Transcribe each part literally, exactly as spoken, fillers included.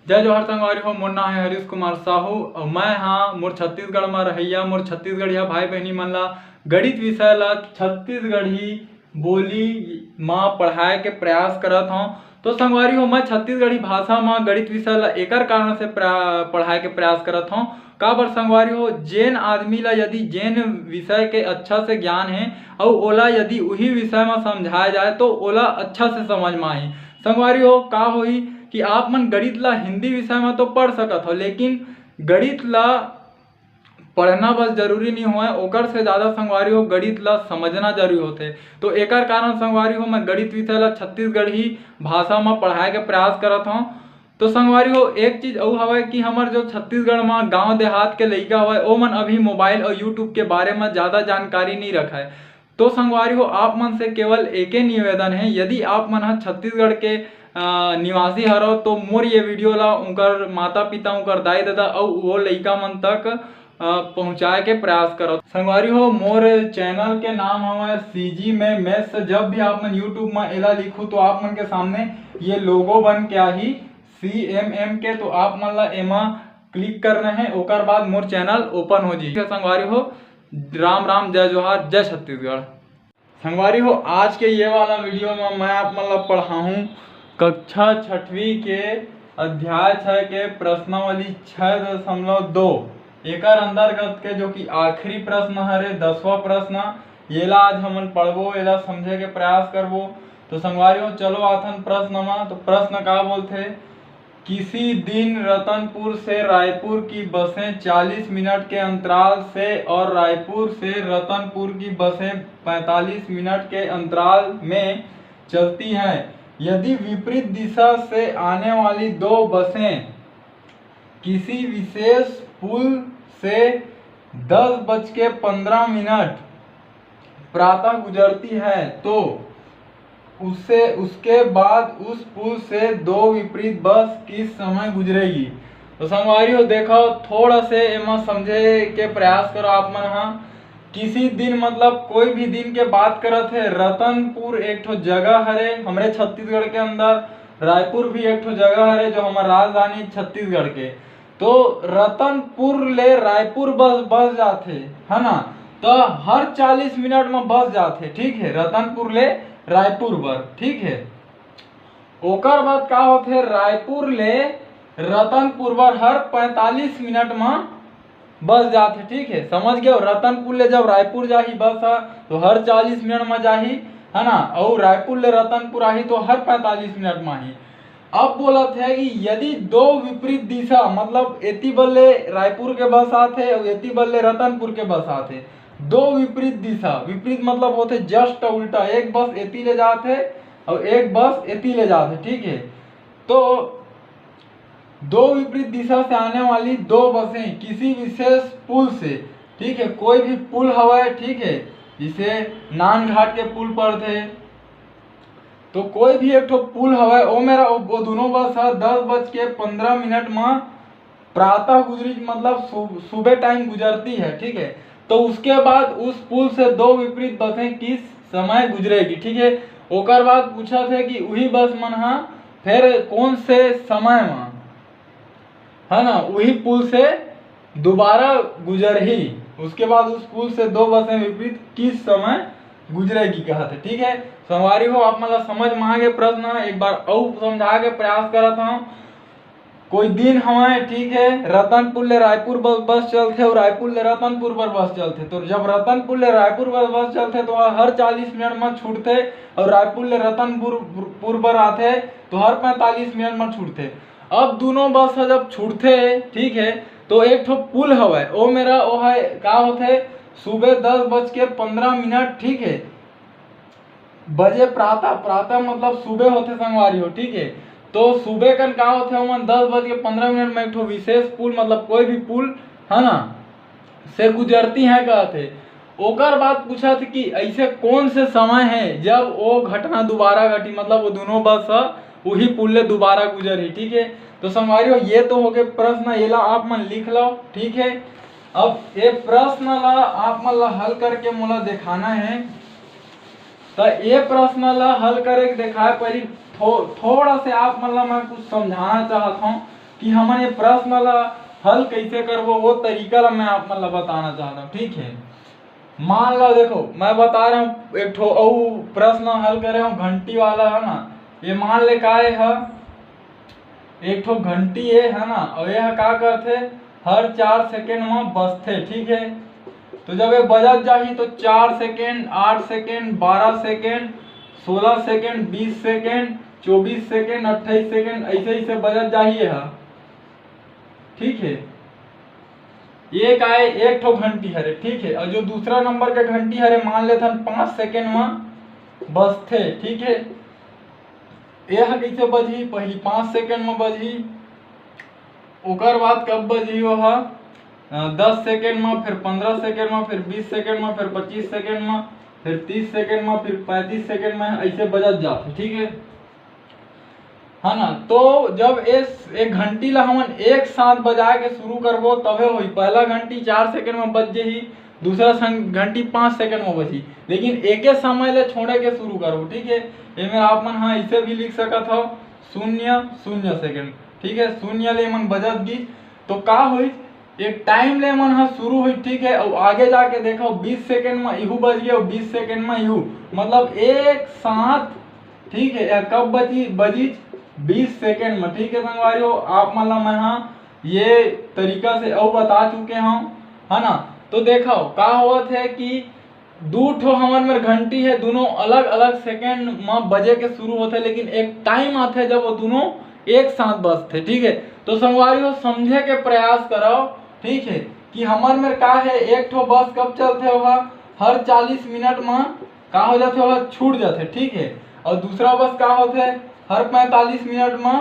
जय जोहार संगवारी हो, मोर नाम है हरीश कुमार साहू अउ मैं हाँ मोर छत्तीसगढ़ म रहइया मोर छत्तीसगढ़िया भाई बहनी मन ला गणित विषय ला छत्तीसगढ़ी बोली म पढ़ाए के प्रयास करत हौं। तो संगवारी हो, मैं छत्तीसगढ़ी भाषा म गणित विषय ला एकर कारण से प्रा-, पढ़ाए के प्रयास करत हौं। काबर संगवारी हो, जेन आदमी ला यदि जेन विषय के अच्छा से ज्ञान हे अउ ओला यदि उही विषय म समझाए जाए तो ओला अच्छा से समझ म आही। संगवारी हो, का होही कि आप मन गणित ला हिंदी विषय म तो पढ़ सकत हो, लेकिन गणित ला पढ़ना बस जरूरी नहीं होय, ओकर से ज़्यादा संगवारी हो गणित ला समझना जरूरी होथे। तो एकर कारण संगवारी हो मैं गणित विषय ला छत्तीसगढ़ी भाषा म पढ़ाए के प्रयास करत हौं। तो संगवारी हो, एक चीज अउ हवय कि हमर जो छत्तीसगढ़ म गांव देहात के लइका हवय, ओमन अभी मोबाइल अउ YouTube के बारे म ज्यादा जानकारी नइ रखय। तो संगवारी हो, आप मन से केवल एके निवेदन हे, यदि आप मन ह छत्तीसगढ़ के, अ, निवासी हरव, तो मोर ये वीडियो ला उनकर माता पिता, उनकर दाई ददा अउ वो लइका मन तक, अ, पहुंचाए के प्रयास करव। संगवारी हो, मोर चैनल के नाम हवय CG में Maths। जब भी आप मन YouTube म एला लिखू, तो आप मन के सामने ये लोगो बन के आही CMM के, तो आप मन ला एमा क्लिक करना है, ओकर बाद मोर चैनल ओपन हो जाही। संगवारी हो, राम राम, जय जोहार, जय छत्तीसगढ़। संगवारी हो, आज के ये वाला वीडियो में मैं आप मन ला पढ़ाहूँ कक्षा छठवीं के अध्याय छः के प्रश्नावली छः दशमलव दो, एकर अंतर्गत के जो कि आखिरी प्रश्न हरे, दसवां प्रश्न, येला आज हमन पढ़बो, एला समझे के प्रयास करबो। तो संगवारी हो, चलो आथन प्रश्न म। तो प्रश्न का बोलथे, किसी दिन रतनपुर से रायपुर की बसें चालीस मिनट के अंतराल से और रायपुर से रतनपुर की बसें पैंतालीस मिनट के अंतराल में चलती हैं। यदि विपरीत दिशा से आने वाली दो बसें किसी विशेष पुल से दस बज के पन्द्रह मिनट प्रातः गुजरती है, तो उससे, उसके बाद उस पुल से दो विपरीत बस किस समय गुजरेगी? तो संगवारी हो, देखो, थोड़ा से एमा समझे के प्रयास करो आप मन हा। किसी दिन मतलब कोई भी दिन के बात करत हे। रतनपुर एक ठो जगह हरे हमरे छत्तीसगढ़ के अंदर, रायपुर भी एक ठो जगह हरे जो हमर राजधानी छत्तीसगढ़ के। तो रतनपुर ले रायपुर बस, बस जाथे, है ना? तो हर चालीस मिनट में बस जाथे, ठीक है, रतनपुर ले रायपुर बर, ठीक है। ओकर बाद का होथे, रायपुर ले रतनपुर बर हर पैंतालीस मिनट में बस जाथे, ठीक है, समझ गए। रतनपुर ले जब रायपुर जाही बस ह, तो हर चालीस मिनट में जाही, है ना, और रायपुर ले रतनपुर आही तो हर पैंतालीस मिनट में आही। अब बोलत है कि यदि दो विपरीत दिशा, मतलब एती बल्ले रायपुर के बस आथे और एती बल्ले रतनपुर के बस आथे, दो विपरीत दिशा, विपरीत मतलब होथे just उल्टा, एक बस एती ले जात है और एक बस एती ले जात है, ठीक है। तो दो विपरीत दिशा से आने वाली दो बसें किसी विशेष पुल से, ठीक है, कोई भी पुल हवाए, ठीक है, जिसे नान घाट के पुल पर थे, तो कोई भी एक ठो पुल हवय, ओ मेरा, ओ, ओ दोनों बस ह दस बज के पन्द्रह मिनट म प्रातः गुजरी, मतलब सु-, सुबह टाइम गुजरती है, ठीक है। तो उसके बाद उस पुल से दो विपरीत बसें किस समय गुजरेगी, ठीक है। ओकर बाद पूछत है कि उही बस मन ह फिर कौन से समय म, है ना, उही पुल से दोबारा गुजरही। उसके बाद उस पुल से दो बसें विपरीत किस समय गुजरेगी कहत है, ठीक है। संगवारी हो, आप मन ला समझ में आगे प्रश्न, एक बार अउ समझा के प्रयास करत हूँ। कोई दिन हवय, ठीक है, रतनपुर ले रायपुर ब-, बस चलथे और रायपुर ले रतनपुर बर बस चलथे। तो जब रतनपुर ले रायपुर बर बस चलथे तो हर चालीस मिनट में छूटथे और रायपुर ले रतनपुर पुर बर आथे तो हर पैंतालीस मिनट में छूटथे। अब दोनों बस ह जब छूटथे, ठीक है, तो एक ठो पुल हवय, ओ मेरा, ओ है, का होथे, सुबह दस बज के पन्द्रह मिनट, ठीक है, बजे प्रातः, प्रातः मतलब सुबह होथे संगवारी हो, ठीक है। तो सुबह कन का होथे, ओमन दस बज के पन्द्रह मिनट में एक ठो विशेष पुल, मतलब कोई भी पुल, है ना, से गुजरती हैं कहत हे। ओकर बाद पूछत हे कि ऐसे कौन से समय है जब वो घटना दोबारा घटी, मतलब वो दोनों बस ह वही पुल ले दोबारा गुजरही, ठीक है। तो संगवारी हो, ये तो हो गए प्रश्न, एला आप मन लिख लो, ठीक है। अब ये प्रश्न ला आप मन ला हल करके मोला दिखाना है। तो ये प्रश्न ला हल करे के दिखाए पहली थो-, थोड़ा से आप मन ला मैं कुछ समझाना चाहत हूँ। कि हमन ये प्रश्न ला हल कैसे करबो, वो तरीका ला मैं आप मन ला बताना चाहता हूँ, ठीक है। मान लो, देखो, मैं बता रहा हूँ, एक ठो अउ प्रश्न हल करे हूँ, घंटी वाला, है ना। ये मान ले का ये ह, एक ठो घंटी ये, है ना, और ये ह का करथे, हर चार सेकंड में बजथे, ठीक है। तो जब ये बजत जाही तो चार सेकंड, आठ सेकंड, बारह सेकंड, सोलह सेकंड, बीस सेकंड, चौबीस सेकंड, अट्ठाईस सेकंड, ऐसे ऐसे बजत जाही ये ह, ठीक है। ये का है, एक ठो घंटी हरे, ठीक है। और जो दूसरा नंबर के घंटी हरे, मान लेथन पाँच सेकंड में बजथे, ठीक है। ये ह कैसे बजही? पहली पाँच सेकंड में बजही, ओकर बाद कब बजही वो ह? अ, दस सेकंड में, फिर पंद्रह सेकंड में, फिर बीस सेकंड में, फिर पच्चीस सेकंड में, फिर तीस सेकंड में, फिर पैंतीस सेकंड में, ऐसे बजत जाथे, ठीक है, है ना। तो जब इस एक घंटी ला हमन एक साथ बजाए के शुरू करबो, तभे होई। पहला घंटी चार सेकंड में बज जही, दूसरा सं-, घंटी पाँच सेकंड में बजी, लेकिन एके समय ले छोड़े के शुरू करबो, ठीक है। एमे आप मन ह ऐसे भी लिख सकत हव, शून्य शून्य सेकंड, ठीक है। शून्य ले मन बजत गिस, तो का होई, एक टाइम ले मन ह शुरू होई, ठीक है, और आगे जाके देखो, बीस सेकंड में इहू बज गए और बीस सेकंड में इहू, मतलब एक साथ, ठीक है। या कब बजी, बजी बीस सेकंड में, ठीक है संगवारी हो, आप मन ला मैं ह ये तरीका से अउ बता चुके हूँ, है ना। तो देखो का होवत है कि दू ठो हमर मेर घंटी है, दोनों अलग-अलग सेकंड म बजे के शुरू होथे, लेकिन एक टाइम आथे जब वो दोनों एक साथ बजथे, ठीक है। तो संगवारी हो, समझे के प्रयास करव, ठीक है, कि हमर मेर का है, एक ठो बस कब चलथे, ओहा हर चालीस मिनट म का हो जाथे, ओहा छूट जाथे, ठीक है। और दूसरा बस का होथे, हर पैंतालीस मिनट म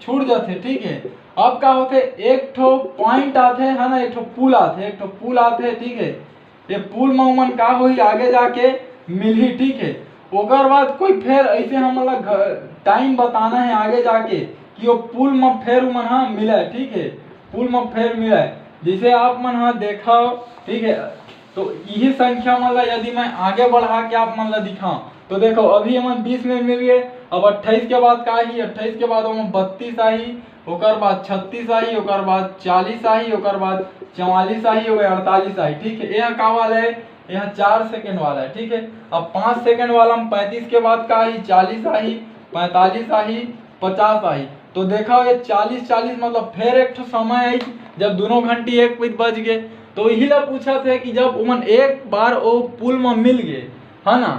छूट जाथे, ठीक है। अब का होथे, एक ठो पॉइंट आथे, है ना, एक ठो पुल आथे, एक ठो पुल आथे, ठीक है। ये पुल म उमन का होही, आगे जाके मिलही, ठीक है। ओकर बाद कोई फेर ऐसे हमन ला घ-, टाइम बताना है आगे जाके कि वो पुल म फेर उमन ह मिले, ठीक है, पुल म फेर मिले। जैसे आप मन ह देखव, ठीक है, तो यही संख्या मन ला यदि मैं आगे बढ़ा के आप मन ला दिखाऊं, तो देखो, अभी हमन बीस में मिल गए, अब अट्ठाईस के बाद का आही, अट्ठाईस के बाद ओमा बत्तीस आही, ओकर बाद छत्तीस आही, ओकर बाद चालीस आही, ओकर बाद चवालीस आही, ओकर अड़तालीस आही, ठीक है। यह का वाला है? यह चार सेकंड वाला है, ठीक है। अब पाँच सेकंड वाला में पैंतीस के बाद का आही? चालीस आही, पैंतालीस आही, पचास आही। तो देखा, ये चालीस, चालीस मतलब फेर एक ठो समय आई, जब दोनों घंटी एक पीत बज गए। तो यही ला पूछत है कि जब उमन एक बार ओ पुल में मिल गए, है ना,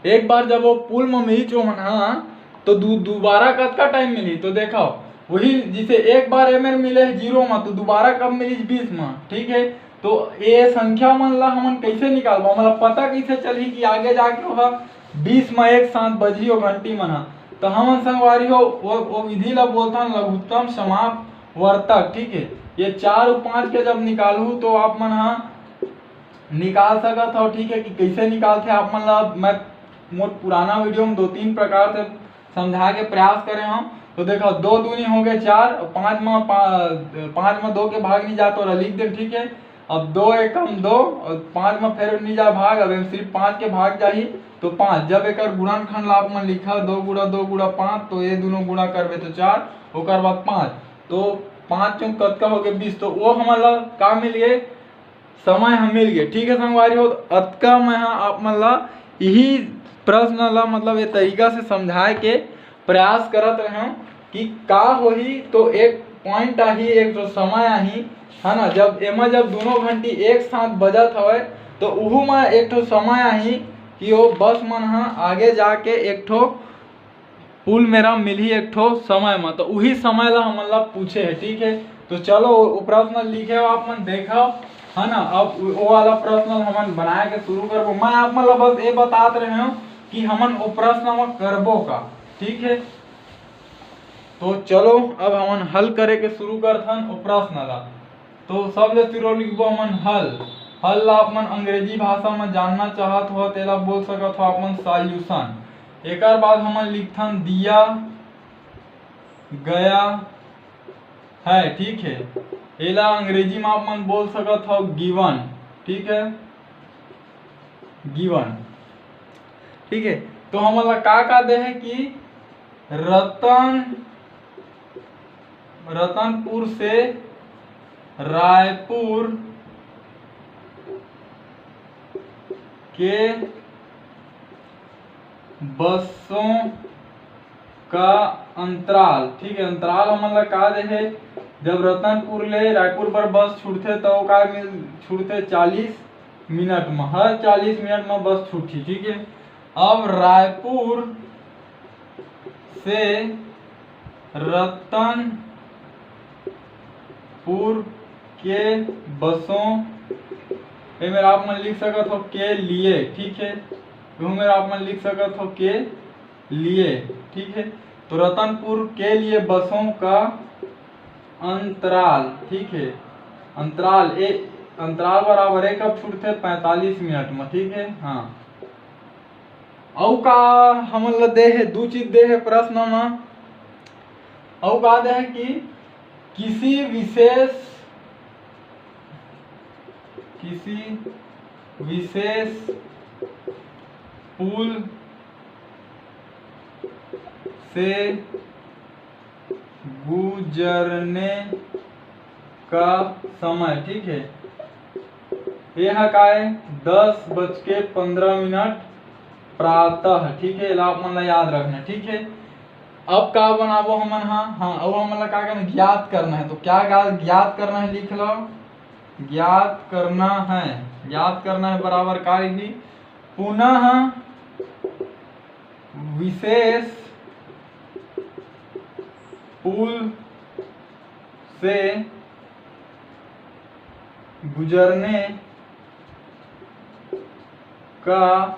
एक बार जब वो पुल में मिली चो मन, हाँ, तो दू-, दोबारा कतका टाइम मिली? तो देखो, वही जैसे एक बार एमेर मिले है जीरो में, तो दोबारा कब मिली? बीस में, ठीक है। तो ये संख्या मन ला हमन कैसे निकालबो? हमन ला पता कैसे चलही कि आगे जाके ओहा बीस में एक साथ बजही ओ घंटी मन ह? तो हमन संगवारी हो, वो, वो विधि ला बोलथन लघुत्तम समापवर्तक, ठीक है। ये चार और पाँच के जब निकालहू, तो आप मन ह निकाल सकत हव, ठीक है, कि कैसे निकालथे। आप मन ला मैं मोर पुराना वीडियो में दो तीन प्रकार से समझा के प्रयास करे हूँ। तो देखो, दो दूनी हो गए चार, और पाँच में पा-, पाँच में दो के भाग नहीं जाए तो ओला लिख दे, ठीक है। अब दो एकम दो और पाँच में फेर नहीं जाए भाग, अब एम सिर्फ पाँच के भाग जाही, तो पाँच। जब एकर गुणनखंड ला आप मन लिखा, दो गुणा दो गुणा पाँच, तो ये दोनों गुणा करबे तो चार, ओकर बाद पाँच, तो पाँच चौक कतका हो गए? बीस। तो वो हमन ला का मिल गए? समय ह मिल गए, ठीक है संगवारी हो। अतका मैं ह आप मन ला यही प्रश्न ला, मतलब ये तरीका से समझाए के प्रयास करत रहें कि का होही, तो एक पॉइंट आही, एक ठो समय आही, है ना। जब एमा जब दोनों घंटी एक साथ बजत हवय, तो उहू में एक ठो समय आही कि वो बस मन ह आगे जाके एक ठो पुल मेरा मिलही एक ठो समय म, तो उही समय ला हमन ला पूछे है, ठीक है। तो चलो, वो प्रश्न लिखे हो आप मन, देखो, है ना। अब वो वाला प्रश्न हमन बनाए के शुरू करबो। मैं आप मन ला बस ये बतात रहे हूँ कि हमन वो प्रश्न म करबो का, ठीक है। तो चलो, अब हमन हल करे के शुरू करथन वो प्रश्न ला। तो सबले शुरू लिखबो हमन हल। हल ला आप मन अंग्रेजी भाषा म जानना चाहत हो, तेला बोल सकत हो आप मन सॉल्यूशन। एकर बाद हमन लिखथन दिया गया है, ठीक है। एला अंग्रेजी म आप मन बोल सकत हो गिवन, ठीक है, गिवन, ठीक है। तो हमन ला का का दे है कि रतन रतनपुर से रायपुर के बसों का अंतराल, ठीक है, अंतराल हमन ला का दे हे, जब रतनपुर ले रायपुर बर बस छूटथे त वो का मिल छूटथे, चालीस मिनट म, हर चालीस मिनट म बस छूटही, ठीक है। अब रायपुर से रतनपुर के बसों, ए मेर आप मन लिख सकत हो के लिए, ठीक है, यहू मेर आप मन लिख सकत हो के लिए, ठीक है। तो रतनपुर के लिए बसों का अंतराल, ठीक है, अंतराल ए अंतराल बराबर है कब छूटथे, पैंतालीस मिनट में, ठीक है। हाँ, अउ का हमन ला दे हे, दू चीज दे हे प्रश्न म। अउ का दे हे कि किसी विशेष किसी विशेष पुल से गुजरने का समय, ठीक है, ये हा का है, दस बज के पंद्रह मिनट प्रातः, ठीक है, एला आप मन ला याद रखना, ठीक है। अब का बनाबो हमन हा, हाँ, अब हमन ला का करना, ज्ञात करना है। तो क्या ज्ञात करना है, लिख लो, ज्ञात करना है। ज्ञात करना है बराबर का लिखी, पुनः विशेष पुल से गुजरने का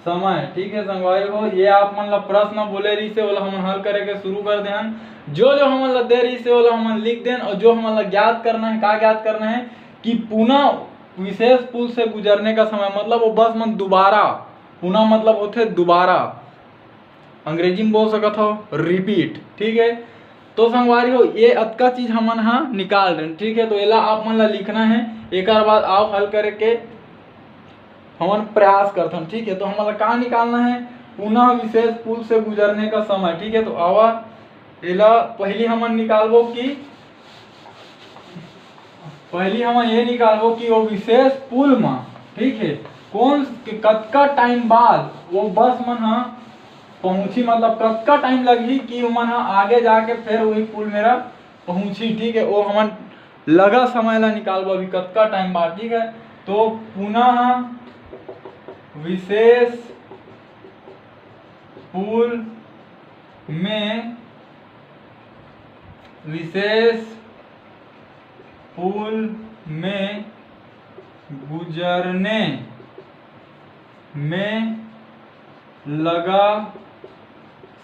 समय, ठीक है संगवारी हो, ये आप मन ला प्रश्न बोले रहिसे, ओला हमन हल करे के शुरू कर देहन। जो जो हमन ला दे रहिसे, ओला हमन लिख देन, और जो हमन ला ज्ञात करना है, का ज्ञात करना है कि पुनः विशेष पुल से गुजरने का समय, मतलब वो बस मन दोबारा, पुनः मतलब होथे दोबारा, अंग्रेजी में बोल सकत हो रिपीट, ठीक है। तो संगवारी हो, ये अतका चीज हमन हा निकाल देन, ठीक है। तो एला आप मन ला लिखना है, एकर बाद आप हल करे के हमन प्रयास करथन, ठीक है। तो हमन ला का निकालना है, पुनः विशेष पुल से गुजरने का समय, ठीक है। तो आवा एला पहली हमन निकालबो कि पहली हमन ये निकालबो कि वो विशेष पुल म, ठीक है, कौन कतका टाइम बाद वो बस मन ह पहुंची, मतलब कतका टाइम लगही कि ओमन ह आगे जाके फिर वही पुल मेरा पहुंची, ठीक है। वो हमन लगा समय ला निकालबो अभी कतका टाइम बाद, ठीक है। तो पुनः विशेष पुल में विशेष पुल में गुजरने में लगा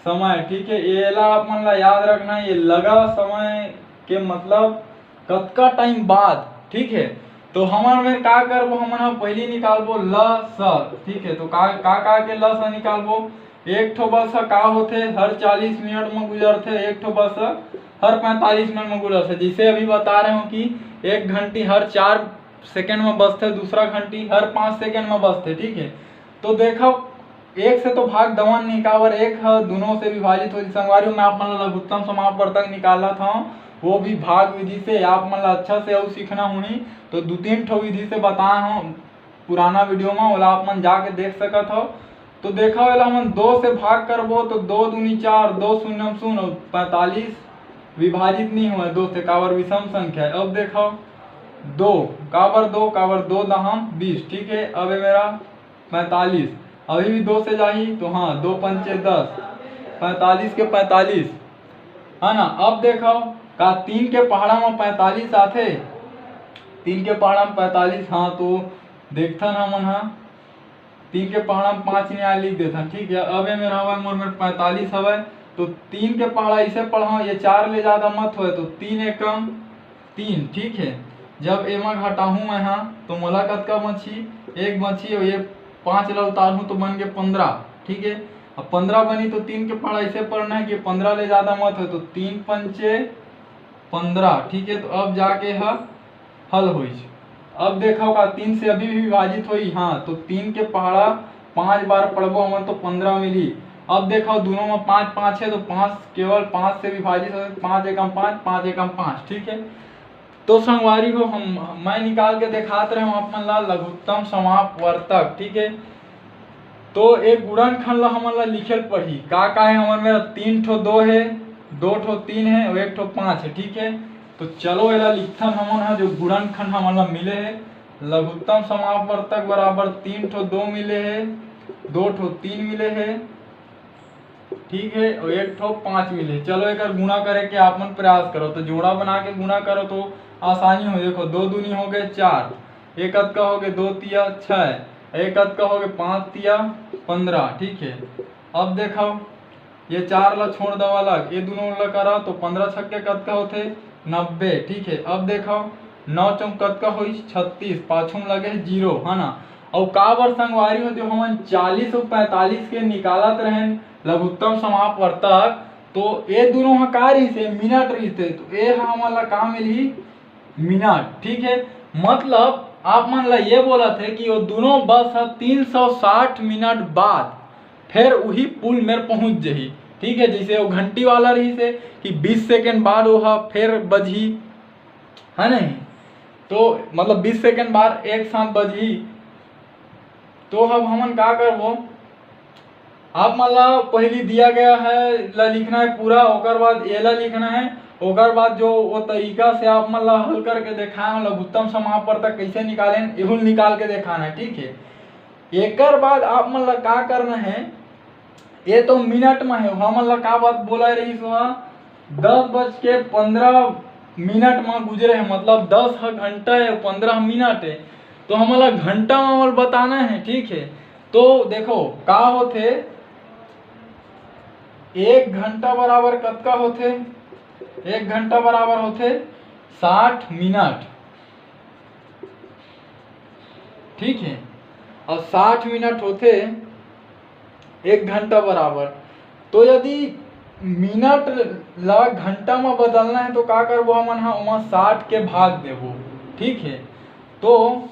समय, ठीक है। एला आप मन ला याद रखना है, ये लगा समय के मतलब कतका टाइम बाद, ठीक है। तो हमन में का करबो, हमन ह पहली निकालबो ल स, ठीक है। तो का का, का के ल स निकालबो, एक ठो बस ह का होथे, हर चालीस मिनट में गुजरथे, एक ठो बस ह हर पैंतालीस मिनट में गुजरथे। जैसे अभी बता रहे हो कि एक घंटी हर चार सेकंड में बसथे, दूसरा घंटी हर पाँच सेकंड में बसथे, ठीक है। तो देखो, एक से तो भाग दवन नहीं, काबर एक ह दोनों से विभाजित हो। संगवारी हो, मैं आप मन ला लघुत्तम समापवर्तक निकालत हूँ, वो भी भाग विधि से। आप मन ला अच्छा से अउ सीखना होनी, तो दू तीन ठो विधि से बताए हूँ पुराना वीडियो में, ओला आप मन जाके देख सकत हो। तो देखो, एला हमन दो से भाग करबो, तो दो दूनी चार, दो शून्यम शून्य, पैंतालीस विभाजित नहीं हुआ दो से, काबर विषम संख्या है। अब देखो, दो, काबर दो, काबर दो दहम बीस, ठीक है। अब ये मेरा पैंतालीस, अभी भी दो से जाही, तो हाँ, दो पंचे दस, पैंतालीस के पैंतालीस, है ना। अब देखो, का तीन के पहाड़ा में पैंतालीस आथे? तीन के पहाड़ा में पैंतालीस, हाँ, तो देखथन हमन हा, तीन के पहाड़ा में पाँच नहीं आए, लिख देथन, ठीक है। अब ये मेरा हवा मोर में पैंतालीस हवा, तो तीन के पहाड़ा इसे पढ़ा, ये चार ले ज्यादा मत होए, तो तीन एकम तीन, ठीक है। जब एमा घटाहूँ मैं हा, तो मोला कतका बची? एक बची, और ये पाँच ला उतारहूँ तो बन के पंद्रह, ठीक है। अब पंद्रह बनी तो तीन के पहाड़ा इसे पढ़ना है कि पंद्रह ले ज्यादा मत होए, तो तीन पंचे पंद्रह, ठीक है। तो अब जाके ह हल होइस। अब देखो का तीन से अभी भी विभाजित होई, हाँ, तो तीन के पहाड़ा पाँच बार पढ़बो हमन तो पंद्रह मिली। अब देखो, दोनों में पाँच पाँच है, तो पाँच केवल पाँच से विभाजित हो, पाँच एकम पाँच, पाँच एकम पाँच, ठीक है। तो संगवारी हो, हम, मैं निकाल के देखात रहे हूँ आप मन ला लघुत्तम समापवर्तक, ठीक है। तो एक गुणनखंड ला हमन ला लिखे ल पड़ही। का का है हमर मेर? तीन ठो दो है, दो ठो तीन है और एक ठो पाँच है, ठीक है। तो चलो एला लिखथन हमन हा, जो गुणनखंड हमन ला मिले है, लघुत्तम समापवर्तक बराबर तीन ठो दो मिले है, दो ठो तीन मिले है, ठीक है, और एक ठो पाँच मिले। चलो एकर गुणा करे के आप मन प्रयास करो, तो जोड़ा बना के गुणा करो तो आसानी हो। देखो, दो दूनी हो गए चार, एक अतका हो गए दो तिया छः, एक अतका हो गए पाँच तिया पन्द्रह, ठीक है। अब देखो, ये चार ला छोड़ दवा अलग, ये दोनों ला करा तो पन्द्रह छक्के कतका होथे? नब्बे, ठीक है। अब देखो, नौ चौक कतका होइस? छत्तीस, पाछू में लगे है जीरो, है ना। अउ काबर संगवारी हो, जो हमन चालीस अउ पैंतालीस के निकालत रहेन लघुत्तम समापवर्तक, तो ये दोनों ह का रहिस हे? मिनट रहिस हे। तो ये ह हमन ला का मिलही? मिनट, ठीक है। मतलब आप मन ला ये बोलत हे कि वो दोनों बस ह तीन सौ साठ मिनट बाद फिर उही पुल मेर पहुंच जही, ठीक है। जैसे वो घंटी वाला रहिस हे कि बीस सेकंड बाद वो ह फिर बजही, है नहीं? तो मतलब बीस सेकंड बाद एक साथ बजही। तो अब हमन का करबो, आप मन ला पहली दिया गया है ला लिखना है पूरा, ओकर बाद ये ला लिखना है, ओकर बाद जो वो तरीका से आप मन ला हल करके देखाए हन लघुत्तम समापवर्तक कैसे निकालेन, एहू ल निकाल के देखाना है, ठीक है। एकर बाद आप मन ला का करना है, ये तो मिनट में है, हमन ला का बात बोला रहिस, वह दस बज के पन्द्रह मिनट में गुजरे है, मतलब दस ह घंटा है, पन्द्रह मिनट है, तो हमन ला घंटा में हमन बताना है, ठीक है। तो देखो का होथे, एक घंटा बराबर कतका होथे? एक घंटा बराबर होथे साठ मिनट, ठीक है। और साठ मिनट होथे एक घंटा बराबर। तो यदि मिनट ला घंटा में बदलना है तो का करबो हमन हा, ओमा साठ के भाग देबो, ठीक है। तो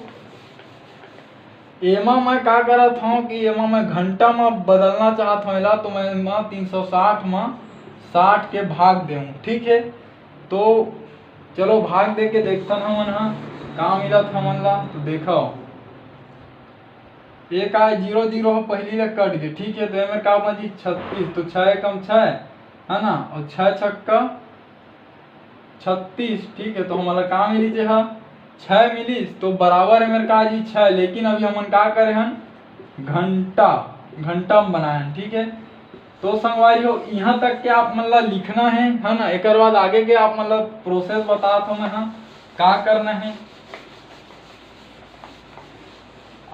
एमा मैं का करत हूँ कि एमा मैं घंटा में बदलना चाहत हूँ एला, तो मैं एमा तीन सौ साठ में साठ के भाग देहूँ, ठीक है। तो चलो भाग दे के देखथन हमन हा का मिलत हमन ला। तो देखो, एक आय जीरो, जीरो ह पहिली ले कट गे, ठीक है। तो एमेर का बची? छत्तीस। तो छः एकम छः, है ना, और छः छक्का छत्तीस, ठीक है। तो हमन ला का मिलिस? ये ह छः मिलिस, तो बराबर एमेर का जी? छः। लेकिन अभी हमन का करे हन? घंटा, घंटा में बनाए हन, ठीक है। तो संगवारी हो, यहाँ तक के आप मन ला लिखना है, है ना। एकर बाद आगे के आप मन ला प्रोसेस बतात हूँ मैं, हाँ, का करना है।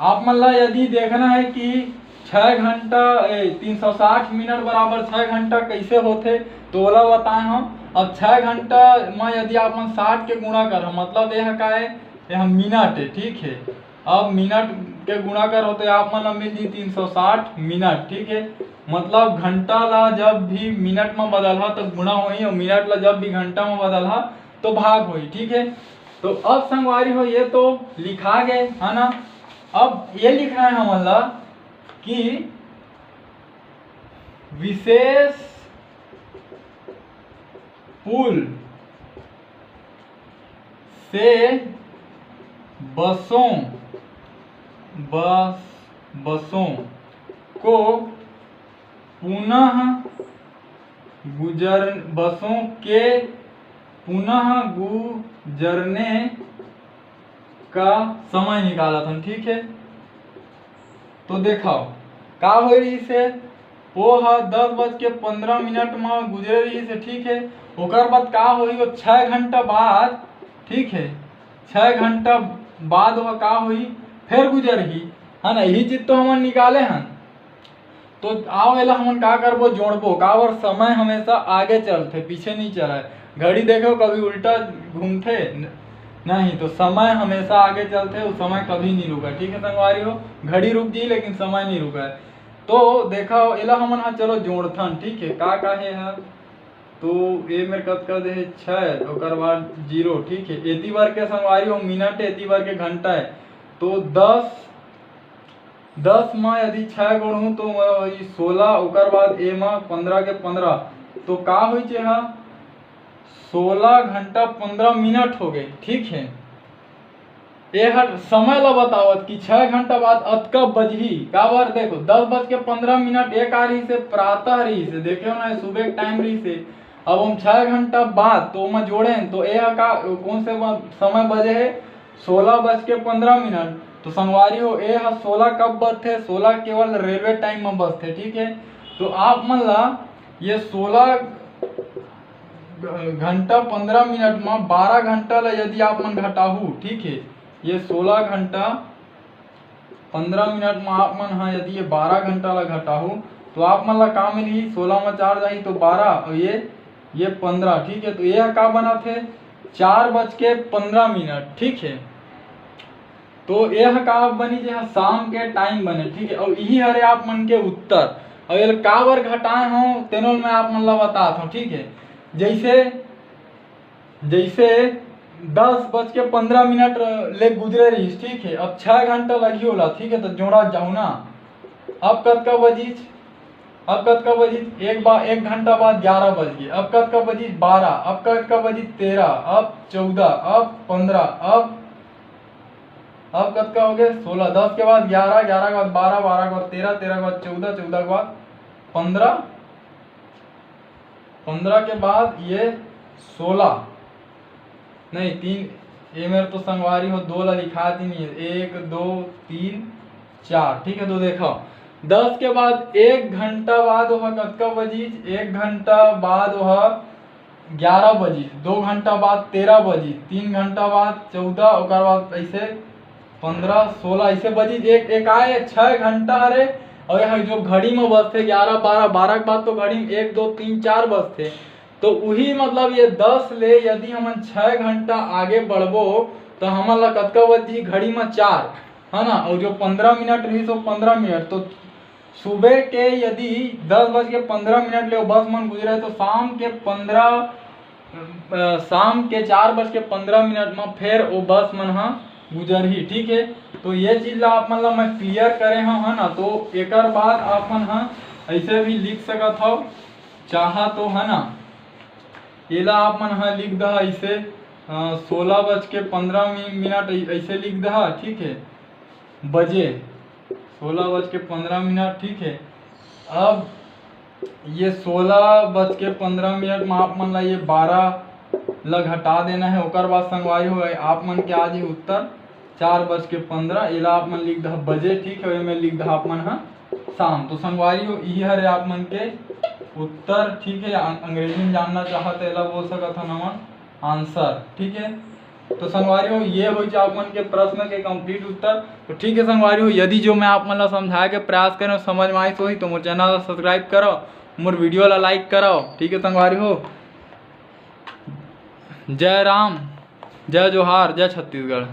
आप मन ला यदि देखना है कि छः घंटा, ए, तीन सौ साठ मिनट बराबर छः घंटा कैसे होथे, तो ओला बताए हूँ। अब छः घंटा में यदि आप मन साठ के गुणा कर, मतलब यह का है, यह मिनट है, ठीक है। अब मिनट के गुणा करो तो आप मन ला मिल जी तीन सौ साठ मिनट, ठीक है। मतलब घंटा ला जब भी मिनट में बदलहा तो गुणा होही, और मिनट ला जब भी घंटा में बदलहा तो भाग होही, ठीक है। तो अब संगवारी हो, ये तो लिखा गए, है ना। अब ये लिखना है हमन ला कि विशेष पुल से बसों, बस, बसों को पुनः गुजर, बसों के पुनः गुजरने का समय निकालत हन, ठीक है। तो देखो का होय रहिस हे, वो ह दस बज के पन्द्रह मिनट म गुजरे रहिस हे, ठीक है। ओकर बाद का होही, वो छः घंटा बाद, ठीक है, छः घंटा बाद वह का होही, फिर गुजरही, है ना। यही चीज तो हमन निकाले हन। तो आओ एला हमन का करबो, जोड़बो। काबर समय हमेशा आगे चलथे, पीछे नहीं चलय। घड़ी देखो कभी उल्टा घूमथे न-, नहीं, तो समय हमेशा आगे चलथे, वो समय कभी नहीं रुकय, ठीक है संगवारी हो। घड़ी रुक जी लेकिन समय नहीं रुकय। तो देखो एला हमन हा चलो जोड़थन, ठीक है, का का हे हा। तो ये मेर कतका दे हे, छः, ओकर बाद जीरो, ठीक है। एती बार के संगवारी हो मिनट है, एती बार के घंटा है, तो दस दस म यदि छः जोड़हूँ तो वही सोलह, ओकर बाद ए म पंद्रह के पंद्रह, तो का होइस, एहा सोलह घंटा पंद्रह मिनट हो गए। ठीक है, ए हर समय ला बतावत कि छः घंटा बाद अतका बजही। काबर, देखो, दस बज के पंद्रह मिनट एक आ रहिस हे, प्रातः रहिस हे, देखे हो ना, सुबह के टाइम रहिस हे। अब हम छः घंटा बाद तो ओमा जोड़ेन तो ए ह का, कौन से ब-, समय बजे हे? सोलह बज के पंद्रह मिनट। तो संगवारी हो, ए ह सोलह कब बजथे? सोलह केवल रेलवे टाइम में बजथे। ठीक है, तो आप मन ला ये सोलह घंटा पंद्रह मिनट में बारह घंटा ला यदि आप मन घटाहू, ठीक है, ये सोलह घंटा पंद्रह मिनट में आप मन ह यदि ये बारह घंटा ला घटाहू, तो आप मन ला का मिलही? सोलह में चार जाही तो बारह, और ये, ये पंद्रह। ठीक है, तो ये का बनाथे? चार बज के पंद्रह मिनट। ठीक है, तो यह का बनी, जे ह शाम के टाइम बने। ठीक है, और यही हरे आप मन के उत्तर। और ये काबर घटाए हो, तेनो मैं आप मन ला बतात हूँ। ठीक है, जैसे, जैसे दस बज के पंद्रह मिनट ले गुजरे रहिस, ठीक है, अब छः घंटा लगी होला। ठीक है, तो जोड़ा जाऊ ना, अब कतका बजिस? अब कतका बजिस? एक बा-, एक घंटा बाद ग्यारह बज गए। अब कतका बजिस? बारह। अब कतका बजिस? तेरह। अब चौदह। अब पंद्रह। अब, अब कतका हो गए? सोलह। दस के बाद ग्यारह, ग्यारह के बाद बारह, बारह के बाद तेरह, तेरह के बाद चौदह, चौदह के बाद पंद्रह, पंद्रह के बाद ये सोलह, नहीं, तीन, ये मेरे तो संगवारी हो, दो ला लिखा दी नहीं है, एक, दो, तीन, चार। ठीक है, तो देखो, दस के बाद एक घंटा बाद वह कतका बजिस? एक घंटा बाद वह ग्यारह बजिस, दो घंटा बाद तेरह बजिस, तीन घंटा बाद चौदह, ओकर बाद ऐसे पंद्रह, सोलह, ऐसे बजिस। एक, एक आए छः घंटा हरे, और यहाँ जो घड़ी में बजथे ग्यारह, बारह, बारह के बाद तो घड़ी में एक, दो, तीन, चार बजथे। तो वही मतलब ये दस ले यदि हमन छः घंटा आगे बढ़बो, तो हमन ला कतका बजही? घड़ी में चार, है ना, और जो पंद्रह मिनट रही, तो पंद्रह मिनट। तो सुबह के यदि दस बज के पंद्रह मिनट ले बस मन गुजरे, तो शाम के पंद्रह, अ, शाम के चार बज के पंद्रह मिनट में फिर वो बस मन ह गुजरही। ठीक है, तो ये चीज ला आप मन ला मैं क्लियर करे हूँ, है ना। तो एकर बाद आप मन ह ऐसे भी लिख सकत हो, चाहा तो, है ना, एला आप मन ह लिख दहा ऐसे, अ, सोलह बज के पंद्रह मि-, मिनट ऐ-, ऐसे लिख दहा। ठीक है, बजे, सोलह बज के पंद्रह मिनट। ठीक है, अब ये सोलह बज के पंद्रह मिनट में आप मन ला ये बारह ला घटा देना है। ओकर बाद संगवारी हो, आप मन के आज ये उत्तर चार बज के पंद्रह, एला आप मन लिख दहा बजे। ठीक है, मैं लिख दहा आप मन ह शाम। तो संगवारी हो, यही हरे आप मन के उत्तर। ठीक है, अं-, अंग्रेजी में जानना चाहत है, एला बोल सकत हन हमन आंसर। ठीक है, तो संगवारी हो, ये हो आप मन के प्रश्न के कंप्लीट उत्तर। तो ठीक है संगवारी हो, यदि जो मैं आप मन ला समझाए के प्रयास करें, समझ में आइस होही, तो मोर चैनल ला सब्सक्राइब करो, मोर वीडियो ला लाइक करो। ठीक है संगवारी हो, जय राम, जय जोहार, जय छत्तीसगढ़।